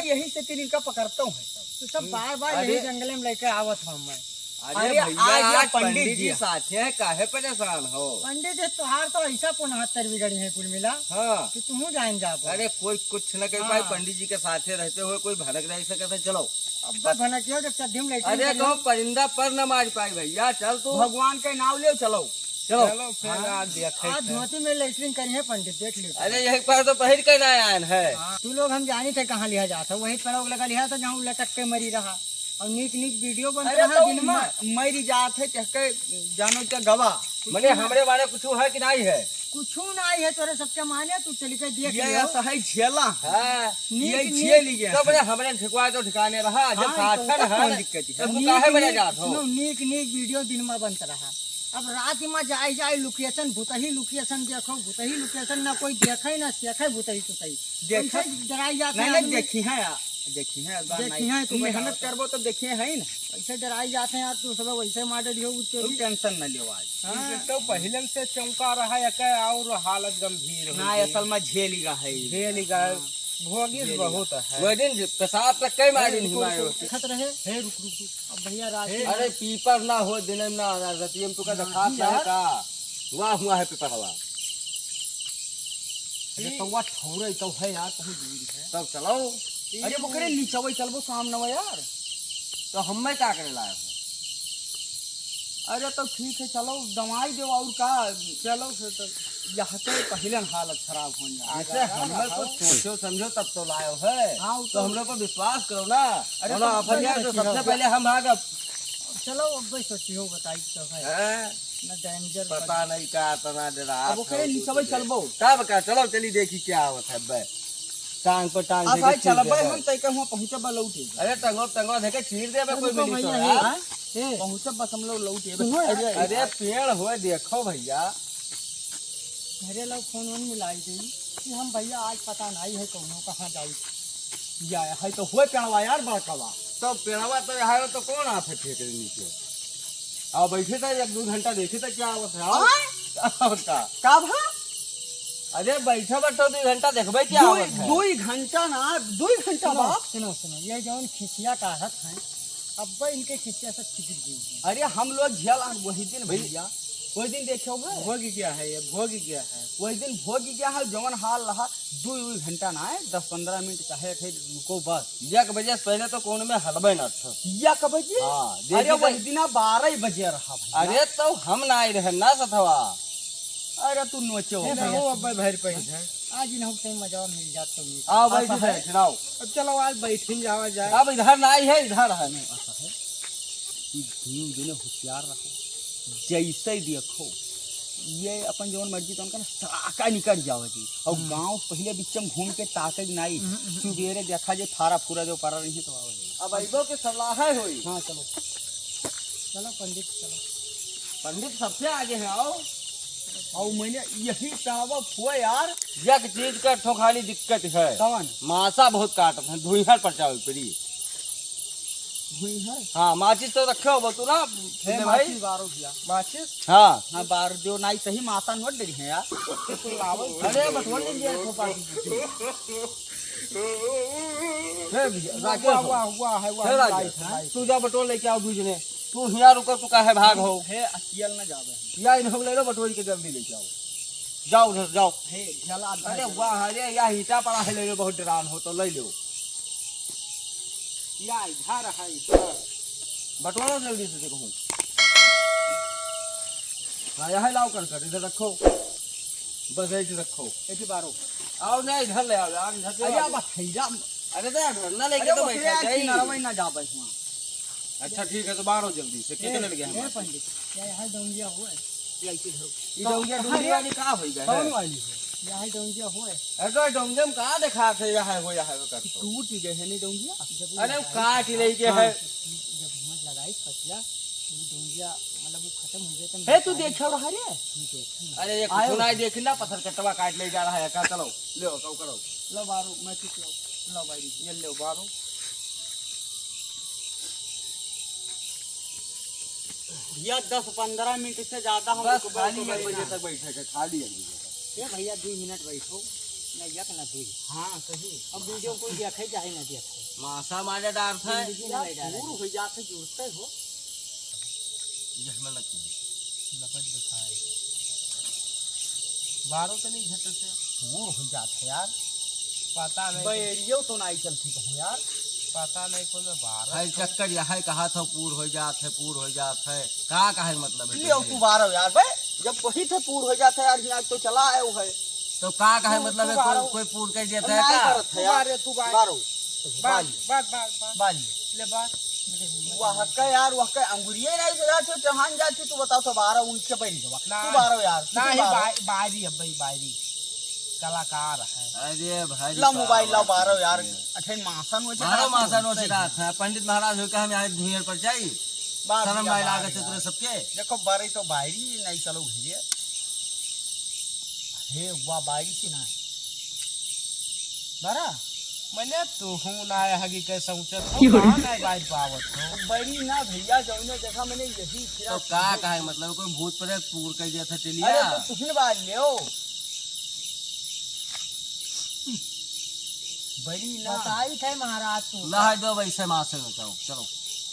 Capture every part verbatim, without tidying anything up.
यही से तीन इनका पकड़ता हूँ है सब। तो सब बार बार अरे यही जंगले में लेके आवत हूँ मैं। अरे अरे भैया, आज ये आज पंडित पंडित जी जी। साथे है, काहे परेशान हो? पंडित जी, तोहार तो ऐसा पुनहत्तर बिगड़ी है कुल मिला हाँ। कि तुहूँ जान जा पाओ। अरे कोई कुछ न कर हाँ। पाए, पंडित जी के साथे रहते हुए कोई भनक नहीं सकता। चलो। अब भनक हो जब चड्ढी में लेटरिन अरे करी। कहूँ परिंदा पर न मार पाए भैया, चल तू। भगवान के नाम ले, चलो। चलो। चलो फिर हाँ। आज देखे आज थे। धोती में लेटरिन करी है पंडित, देख लियो। अरे यही पर तो पहिर के ना आयन है। हाँ, तू लोग हम जानी थे कहाँ लिहा जात है, वही पड़ोग लगा लिहा था जहाँ उ लटक के मरी रहा। और नीक नीक वीडियो बनत अरे रहा तो दिन में। म-, मरी जात है, कहके जानो क्या गवा। मने हमरे बारे कुछ है कि नहीं है? कुछ नहीं है तोरे सबके माने, तू चल के देख ये लियो। ऐसा है झेला। हाँ। नीक ये नीक झेल ही गया तो है। बड़े हमरे ठिकवा तो ठिकाने रहा, जब हाँ, साथन तो है, कौन दिक्कत है? तब नीक काहे बड़े नीक जात हो? सुनो, नीक नीक वीडियो दिन में बनत रहा। अब रात में जाए जाए लोकेशन, भूतही लोकेशन देखो, भूतही लोकेशन ना कोई देखे ना सीखे, भूतही सुतही। देखा? कैसे डराई जाते नहीं, हैं नहीं, आदमी? देखी है यार, देखी है, इस बार देखी नहीं। है, तू मेहनत बता। करबो तो देखी है ही ना। वैसे डराई जाते हैं यार, तू सब वैसे मार डरियो, वो तू तेरी टेंशन न लियो आज। हाँ। तो पहले से चौंका रहा है, क्या और हालत गंभीर हो ना, गई। असल में झेल ही रहा है। झेल ही रहा है। हाँ। भोगिस झेल ही बहुत रहा। है। वो दिन पेशाब तक कई मारे ए, नहीं रुको, मारे रुको, होते। खत रहे। हे, रुक, रुक, रुक। अब भैया रात हे। के अरे, पीपर ना हो, दिन में ना, ना, रतिये में तू का हाँ, दिखा यार। का? वाह, हुआ है पीपरवा। अरे, ए। तो वह ठौरे तो है यार, बहुत दूर है। तब चलाओ। ए, अरे, वो करे नीचवे चलबो सामने यार। तो हम में का करे लाए हो? अरे, तो ठीक है, चलो, दवाई दो और का? चलो फिर तो। यहाँ से पहले न हालत खराब हो जाए। जैसे हम लोग को सोचो समझो तब तो लाए हो है। हाँ, वो तो तो हम लोग को विश्वास करो ना। अरे, बोलो, तो आप भैया, तो सबसे पहले हम भागब। चलो, अब भाई सोचियो, बताई तो है। हैं? ना डेंजर पता बन- नहीं का इतना डरा अब ओकरे नीचे भाई चलबो। तब का, चलो, चली देखी क्या आवत है बे। टांग पर टांग आ धइके भाई, चीर चलबे देबे। हम तय के हुआ पहुँचब बा लौटे। अरे, टंगो, टंगो धइके चीर देबे, अरे, कोई रुको मिली तो भैया, यार। ए, पहुँचब बस हम लोग लौटे। सुनो अरे, यार। अरे, पेड़ होए, देखो भैया। घरे लोग फोन वोन मिलाई दी कि हम भैया आज पता नहीं है कौनो कहाँ जाई। या है तो हुए पेड़वा यार बड़कवा। तो पेड़वा तो यहाँ तो कौन आफत है तेरे नीचे? आओ बैठे थे एक दो घंटा देखे थे क्या आवत है, आओ। आय? और का? का भा? अरे बैठो बैठो दो घंटा देखबे क्या दुई, आवत है। दुई घंटा ना, दुई घंटा सुनो, बाप। सुनो, सुनो, ये जौन खिसिया काढ़त हैं, अब इनके खिसिया सब छिदिर गई है। अरे हम लोग झेल आन वही दिन भाई। भैया, वही दिन देखे हो गए? भोग गया है ये, भोग गया है। वही दिन भोग गया है, जौन हाल रहा, दुई, दुई घंटा ना है, दस पन्द्रह मिनट कहे थे रुको बस। एक बजे से पहले तो कौन में हलबे ना था। एक बजे? हाँ, अरे देखी वही तो। दिना बारह बजे रहा भैया। अरे तो हम ना आए रहे ना सथवा। अरे तू नोचो। ए, ना हो, अब भाई पे है। आज इन्हों के मजा मिल जात तो मिल। आओ भाई, ऐसा है। खिलाओ। अब चलो, आज बैठ ही जावा जाए। अब इधर ना आई है, इधर है। नहीं, ऐसा है। ई दुनों जने होशियार रहो। जैसे ही देखो, ये अपन जौन मर्जी तो उनका ना सराका निकल जावे जी। और हम्म। गाँव पहले बिच्चम घूम के ताके की नाई। हम्म, हम्म, हम्म। सुबेरे देखा जे फारा फूरा जो पड़ा रही है तो आवे जी। अब अइबो के सलाह है होई। हाँ, चलो। चलो पंडित, चलो। पंडित सबसे आगे है, आओ। और मैंने यही कहावत हुआ यार। एक चीज का ठो खाली दिक्कत है। कौन? मासा बहुत काटत है, धुइहर पर चावल पड़ी। भुइहर? हाँ, माचिस तो रखे हो तू ना, हे कितने भाई? माचिस बारो भैया। माचिस? हाँ। हाँ, बार जो नाई सही माता नोट दे रही है यार। अरे, बटोर लीजिए, एक ठो पार्टी की। हे भैया, वाह, राकेश हो। वाह, वाह, है, वाह, हे राकेश, लाइट है, लाइट। तू जा बटोर लेके आओ दूजने। तू हियाँ रुको, तू काहे भाग हो? हे, अकियल न जावे। या इन्हों ले लो, बटोरी के जल्दी लेके आओ। जाओ उधर, जाओ। हे, जला अरे अंदर। वाह, अरे, या ईटा पड़ा है, ले लो, बहुत डरान हो तो ले लो। या इधर है, इधर। बटोरो जल्दी से, देखो। हाँ, यहाँ लाओ करकट, इधर रखो। बस ऐसे रखो। ऐसे बारो। आओ ना, इधर ले आओ यार, इधर से अरे, आओ। अब हैरान। अरे, तो इधर ना लेके अरे, तो वो बैठा क्या जाए। किनारा में ना जा बैठ वहाँ। अच्छा, ठीक है, तो बारो जल्दी से। ए, कितने लगे ए, हमारे? पंडित, क्या यहाँ डोंगिया हुआ है? ये ऐसे धरो। ई डोंगिया, कहाँ डोंगिया है? वाली कहाँ होई गए कौन है? वाली है? यहाँ डोंगिया हुआ है। अरे, तो डोंगिया में कहाँ देखा थे, यहाँ हो, यहाँ हो कर तो। टूट ही गए है नहीं डोंगिया। जब वो अरे, वो लगाई काट ही था, नहीं गया हाँ, है। जब हिम्मत लगाई पतिया, तो वो डोंगिया, मतलब, वो खत्म हो गया, तो हे, तू निकाली। देखा रहा रे? नहीं देखा। अरे, ये कुछ आयो। ना देखी ना, पत्थर कटवा काट ले जा रहा है, का चलो, ले आओ, कहो, करो। लो बारो, मैं चुप लो। लो भाई, ये ले बारो। भैया, दस पन्द्रह मिनट से ज्यादा हम बस रुकबे खाली उकबे एक बजे ना। तक बैठे के, खाली एक बजे तक। ए भैया, दो मिनट बैठो। ना एक ना दुई। हाँ, सही। अब वीडियो कोई देखे चाहे ना देखे। मासा मारे डार था। जिंदगी में यार, नहीं डारा। दूर हो जाते, जुड़ते हो। ये हमें लगती है। लपट दिखाए। बारो तो नहीं घट से। दूर हो जाते यार। पता नहीं। बैरियो तो नहीं चलती कहूँ यार। पता नहीं कोई में बारह भाई चक्कर यह है, कहा था पूर हो जात है, पूर हो जात है। का, का है मतलब है ये तुझे? तू बारह यार बे, जब वही थे पूर हो जात है यार, यहाँ तो चला आए वो है। तो का, का है तो मतलब तू है, कोई, बारह कोई पूर कर देता है नहीं का? करत है यार। तू बारह, तू बारह। बारह। बारह। बारह, बारह, बारह। बारह। ले बार। वह का यार, वह का अंगुरिये नहीं से जाते, चढ़ान जाते, तू बताओ तो बारह उनके बैल गवा। ना, तू बारह यार, तू ना, ही बारह। बा-, बारी अब भाई, बारी। कलाकार है। अरे भाई, ला मोबाइल लाओ, बारह यार। अठे मासन हो मारो मासन हो चढ़ात है। पंडित महाराज हो के हम यहाँ धुइयां पर जाई। बात शर्म भैया, नहीं बात लागत है यार। तोरे सबके। देखो, बारी तो बारी नहीं, चलो भैया। हे, वाह, बारी से ना। बारा? मने तू हूँ ना है हगी के सोचत हो, क्यों रे? कहाँ ना बाज पावत हो? बड़ी ना भैया, जौने देखा मैंने यही फिरा तो का, का है मतलब, कोई भूत प्रेत पूर कर दिया था टेलिया? अरे तो तुझे बाज ले ओ। बड़ी ना। बताई थे महाराज तू। ला है दो वैसे माँ से बचाओ, चलो।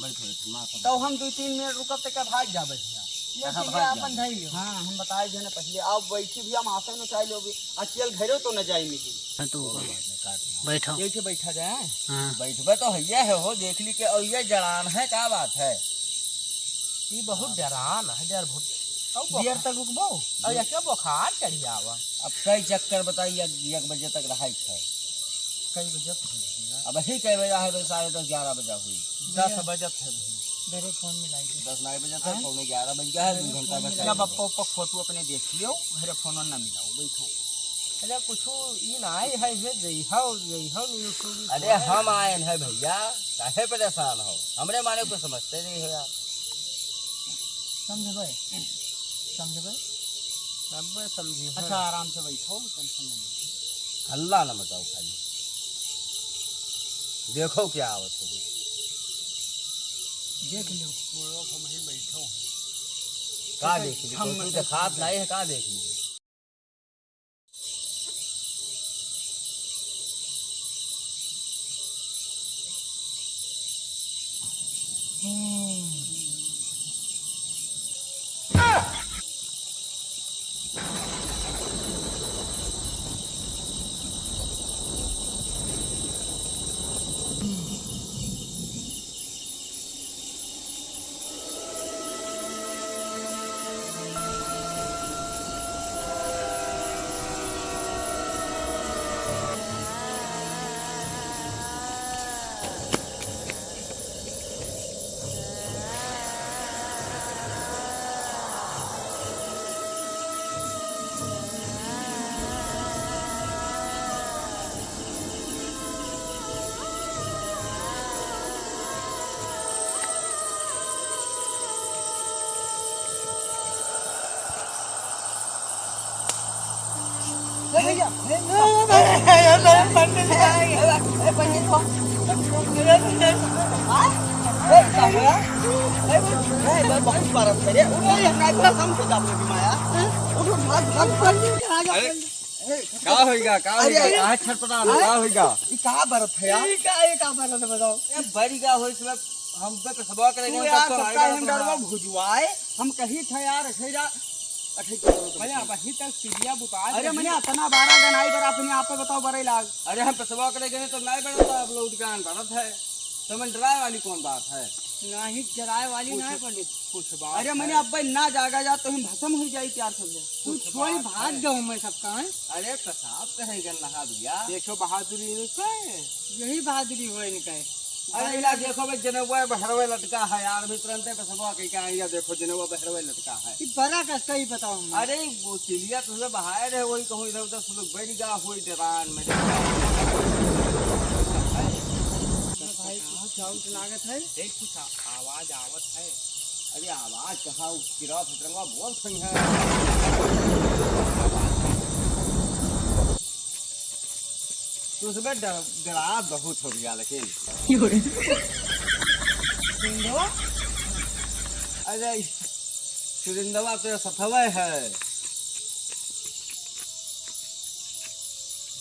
बैठो, बैठो, माँ से तो हम दो तीन मिनट रुकब, ते का भाग जा भैया। ये कहाँ चीजें भाग आपन जाओ? धई लियो। हाँ, हम बताए थे ना पहले। आओ बैठी भैया, माँ से न चाय लो भी। अकेल घरे तो न जाए मिली। हाँ, तो बैठो। ये के बैठा जाए? हाँ। बैठबे तो हइये है हो, देख ली के, और ये जड़ान है, का बात है? ये बहुत डरान है, डर भूत। और देर बुखार। तक रुकबो? और ये क्या बुखार चढ़ी आवा? अब कई चक्कर बताई, एक, एक बजे तक रहाई था। कई बजे तक है? अब ही कई बजे है, तो साढ़े दस, ग्यारह बजा हुई। दस बजत है अभी। घरे फोन मिलाई दे। दस नहीं बजत है, हाँ? पौने ग्यारह बज गया है, दो घंटा में फोन मिलाई दे। अब फोटो अपने देख लियो, घरे फोन ना मिलाओ, बैठो। अरे कुछ ई ना आए है, ये जइहो, जइहो, न्यूज़ तो भी अरे सुने। हम आए हैं भैया, काहे परेशान हो? हमरे माने कुछ समझते नहीं हो यार। समझबे? समझबे? अब समझी हो। अच्छा, आराम से बैठो, टेंशन नहीं। हल्ला न मचाओ खाली। देखो क्या आवत है। देख लो। वो लोग हम ही बैठो हैं। का देख ली? हम कोई देखात नहीं है, का देख ली? ए भैया, ए, ए, पंडित जी आएंगे। ए, ए, पंडित हो। हाँ? ए, का हुआ? ए, ए, ए, बहुत मारत है रे। उन्होंने अपना इतना समझ के जाते भी माया। उठो, भाग, भाग, भाग। अरे, ए, का होइगा, का अरे, होइगा? अरे। काहे छटपटा रहा, अरे। का होइगा? ई का बरत है यार? ई का, ई का बरत है बताओ? ए, बड़ी का होई, इसमें हम पे तो सबवा करेंगे, तू हम यार, तो सबका हमारे हम डरवा भुजवाए, हम कही था यार, ऐसे जा, अठे चलो तो भैया, बताओ। वही तक चिड़िया बुता अरे दे। मने अतना बारह गनाई बर अपने आप पे बताओ, बरे लाग। अरे हम पेशवा करे गए तो नहीं बनता, अब लौट के आन बनत है। तो मन डराए वाली कौन बात है? नहीं, डराए वाली कुछ, नहीं पंडित। कुछ बात अरे मने है। अब ना जागा जा तो हम भसम हो जाई प्यार सब। तू कुछ छोड़ी बात भाग है। जाऊं मैं सबका, हैं? अरे पेशाब कहे गन नहा भैया। देखो बहादुरी नहीं कहे। यही बहादुरी हो इनका। अरे इला देखो भाई, जनेवा बहरवे लटका है यार, भी तुरंते पेशवा के क्या, या देखो जनेवा बहरवे लटका है। ई बड़ा कस का, ई बताओ हम। अरे वो चिड़िया तुझे बहाए रहे, वही कहूँ इधर उधर से लोग बैठ गया, वही दरान में। भाई, कुछ साउंड लागत है। देख, कुछ आ-, आवाज आवत है। अरे आवाज कहाँ, वो किरवा फतरंगवा बोल सही है। तू उसमें डर-, डरा बहुत हो गया, लेकिन। सुरेंद्रवा? अरे, सुरेंद्रवा तो सथवे है।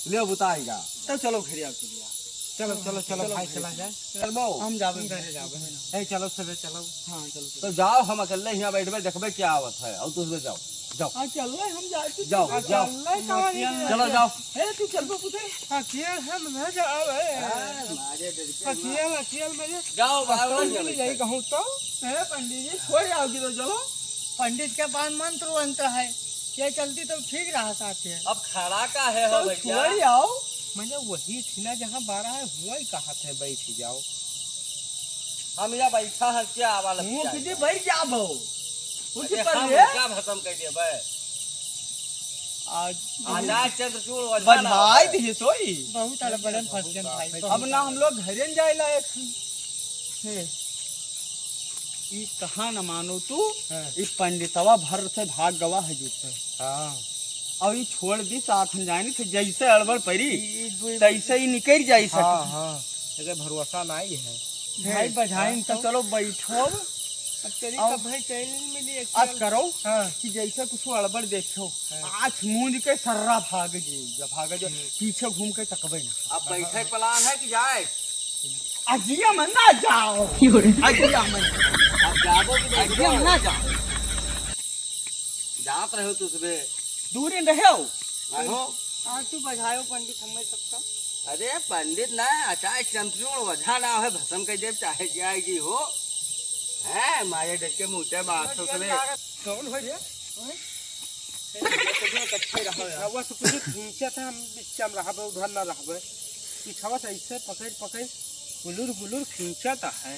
ले बुताएगा। तो चलो घरे आओ, चलिए। चलो, चलो, चलो चलो भाई, भाई, चला जाए। चलो। हम जाबे हम घरे जाबे। ए, चलो सबे चलो। हाँ, चलो, चलो। तो जाओ, हम अकेले हियाँ बैठबे, देखबे क्या आवत है। और तुम सबे जाओ, जाओ। हाँ, चल रहे, हम जाए तो जाओ, चल रहे। जाओ। चल रहे, कहाँ नहीं चलो, जाओ। ए, तू चल बा उधर। हाँ, किया हम ना जाओ, ए। हाँ, मारे डर के हाँ, किया, हाँ, किया, मैं जाओ, बाबा, चले जाई कहूँ तो। ए, पंडित जी, छोड़ जाओ कि तो चलो। पंडित के पास मंत्र वंत्र है, ये चलती तो ठीक रहा साथे। अब खड़ा का है हो तो भैया? छोड़ आओ। मैंने वही थी ना जहाँ बारह है, हुआ ही कहा थे बैठ जाओ। हम यहाँ बैठा है क्या वाला हूँ क्या किसी है? बैठ जाबो। उनकी अरे पर हम ये क्या भसम कर दिए बे? आज आजाद चंद्रचूड़ वझा ना बधाई होता है। दिए सोई। बहुत अलग बड़न फंस गए भाई, बहुत अब ना हम लोग घरे न जाए लायक हैं। हे। ई कहा न मानो तू, हाँ। ई पंडितवा भर से भाग गवा है जुट पे। हाँ। और ई छोड़ दी साथ हम जाए नहीं थे, जैसे अड़बड़ परी, ई, ई दो तैसे ही निकल जाई हाँ, सके। हाँ। एकर भरोसा नहीं है। भाई हे, बधाई हाँ, तो तो? चलो बैठो अब। अब तेरी और का भाई चैन नहीं मिली है आज खेल। करो हाँ। कि जैसे कुछ अड़बड़ देखो, हाँ। आँख मूंद के सर्रा भाग जी, जब भाग जी, हम्म। पीछे घूम के तकबे ना। अब बैठे प्लान है कि जाए? अजिया में ना जाओ। क्यों रे? अजिया में। अब जाबो कि नहीं अजिया में जाओ? ना जाओ। जात रहे हो तू सुबह। दूरी में रहे हो। आहो। हाँ, तू बजायो पंडित हमें सबका। अरे पंडित ना, अचाय चंद्रचूड़ वझा ना है, भसम कर देव चाहे जाएगी हो। हैं, मारे डर के मुँह ते बात तो सुबह। कौन हो रे? हैं? ए, ये तो जो कच्चे रहो यार। रउआ से कुछ खींचा था, हम बिच्चा में रहबे, उधर ना रहबे। पिछवा से ऐसे पकड़, पकड़, गुलुर, गुलुर खींचा था है।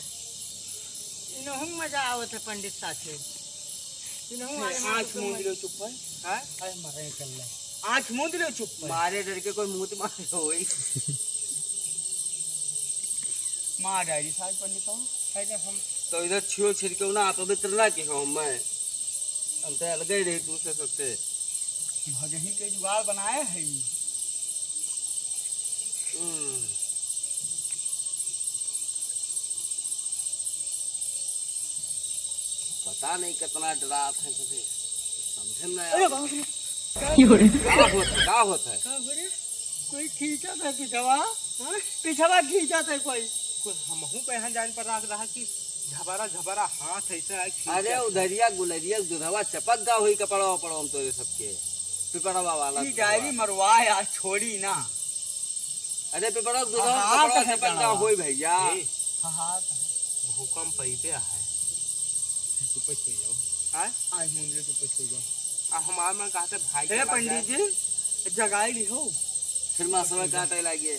इनहू मजा आवत है पंडित साथे। इनहू ए, आए आँख मारे मूंद लो चुप है। हाँ? अरे मरे चल ले। आँख मूंद लो चुप है। मारे डर के कोई मुँह तो मारे होई। मार डाली साहब पंडित हो। अरे हम तो इधर छियो छिड़के ना, अपवित्र ना के हो मैं। हम तो अलगे ही रही तू से सबसे। भगही के जुगाड़ बनाए है। हम्म। पता नहीं कितना डरात है तुझे, समझे में ना अरे आवे। बाप रे। का हो रे? का होत है? का होत है? का हो रे? कोई खींचत है पिछवा? हाँ? पिछवा खींचत है कोई। कोई हमहू पे यहाँ जान पर राख रहा कि झबरा झबरा हाथ ऐसे आए खींचत अरे है। उधरिया गुलरिया दुधवा चपक गा होई कपड़वा पड़वा हम तोरे सबके। पिपड़वा वाला ई दुधवा। डायरी मरवा यार, छोड़ी ना। अरे पिपड़वा दुधवा हाँ, कपड़वा हाँ, चपक गा हाँ। होई भैया। ए, हाँ, हाँ, तो है। भूकंप आई पे है। चुप हो जाओ। हाँ? आज मुंडे चुप हो जाओ। आ, हमार मन कहते भाई ए, चला पंडित जाए। जी, जगाई ली हो। फिर माँ समय काटे लागे।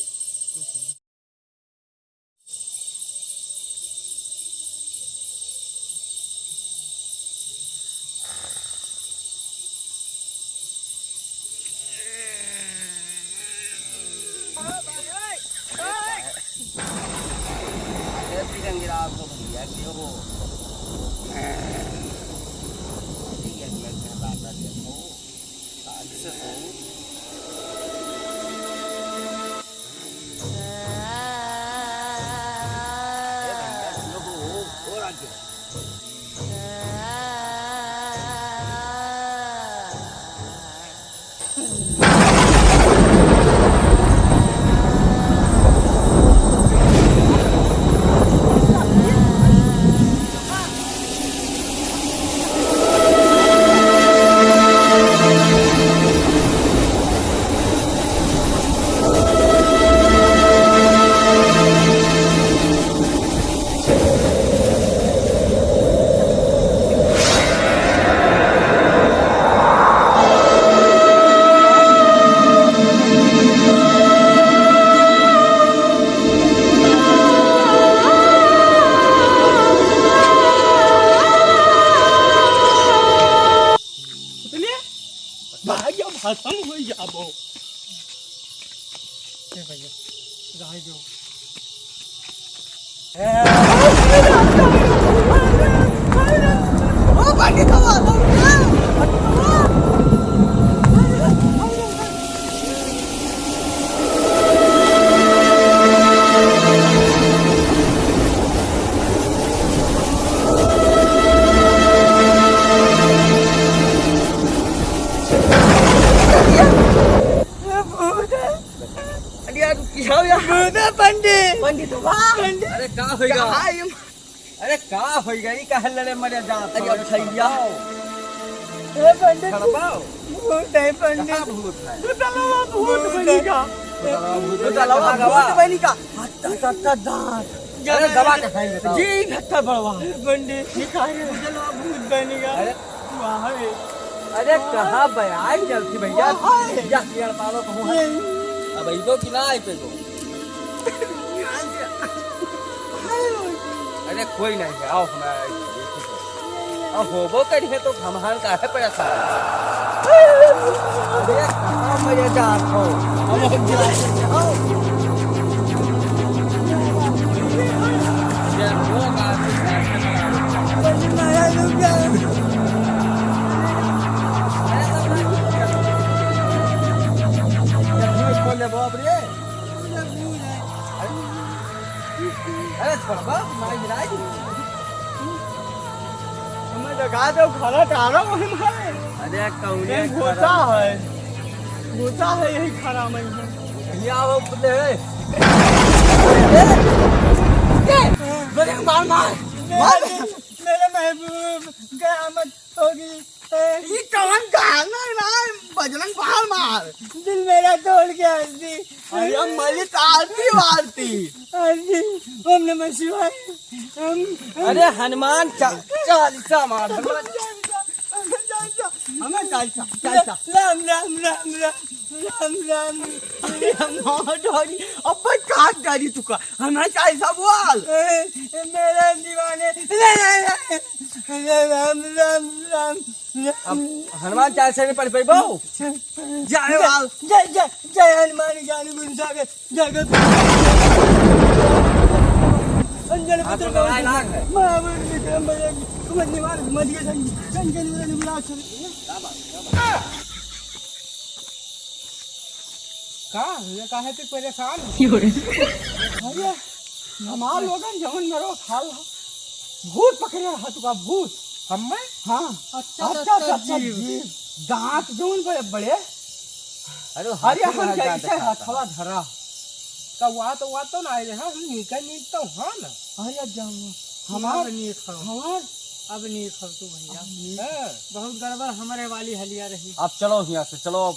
सुतलिए? भाई, अब खत्म हो जाबो। ए भैया, जाए दो। पंडित बा। पंडित। अरे का होइगा? का है? अरे का होइगा? ई काहे लड़े मरे जात अरे हो? अरे भैया। छड़वाओ। ए पंडित। छड़वाओ। भूत है पंडित। कहाँ भूत है? भूतलवा भूत भूत बनी है। का। भूतलवा भूत भूत बनी का। हत्ता, हत्ता, दांत। अरे दबा के खाई बेटा। जी, हत्ता बड़वा। पंडित, ये का है? भूतलवा भूत बनी का। अरे वाह है। अरे कहाँ बयाई जल्दी भैया। वाह है। या किरण पालो कहूँ है। अब अइबो कि ना आई पेगो? अरे कोई नहीं है, आओ हमारा। अब होबो करी है तो हमार काहे परेशान? अरे कहाँ मजा जात हो? हम हो जात हो। खोल ले बाप रे। अरे छोड़बा, माई गिराई। हमें जगा दो, खाना चाह रहा हूँ मैं। अरे कौने ए, भूसा खाना? है, भूसा है, यही खड़ा मैं हूँ। ये आओ, कुत्ते हैं। ए, ए, मेरे मार, मार, मार। मेरे, मेरे महबूब, कयामत होगी। ई कवन गाना है ना, बजरंग बहार मार। दिल मेरा तोड़ के हंस दी। अरे मलिक आरती वारती। हंस दी। ओम नमः शिवाय। हम, हम अरे हनुमान चा-, चालीसा मार, हनुमान। हमें चालीसा, चालीसा। राम, राम, राम, राम, राम, राम। अरे हमार डोरी, अब भाई काट डाली तुका। हमें चालीसा बोल। ए, ए, मेरे दीवाने, ले, ले, ले। राम, राम, राम, राम। अब हनुमान चालीसा नहीं पढ़ पाइबो? जय, जय, जय, जय हनुमान ज्ञान गुण सागर, जगत अंजन अब पुत्र तो लड़ाई लाग है। महावीर विक्रम बजरंग, सुमन निवार मध्य संग, संजय निवार निवार। का? ये काहे तू परेशान हो? क्यों रे? अरे, हमार लोगन जवन मरो खाल ह, भूत पकड़े रहा तुका, भूत। हम्मे? हाँ। अच्छा, अच्छा, अच्छा, अच्छा, अच्छा, जी। जी। दांत जवन बड़े बड़े। अरे, अरे, हाथी हम महाराज जैसे दांत हथवा धरा। का वा तो, वा तो ना आइले, हाँ, हम निकल नहीं तो, हाँ ना। अरे, अब जाओ। हमार, अब नहीं खाओ। हमार। अब नहीं खाओ तू भैया। अब नहीं। हाँ, बहुत गड़बड़ हमारे वाली हलिया रही। अब चलो यहाँ से, चलो अब।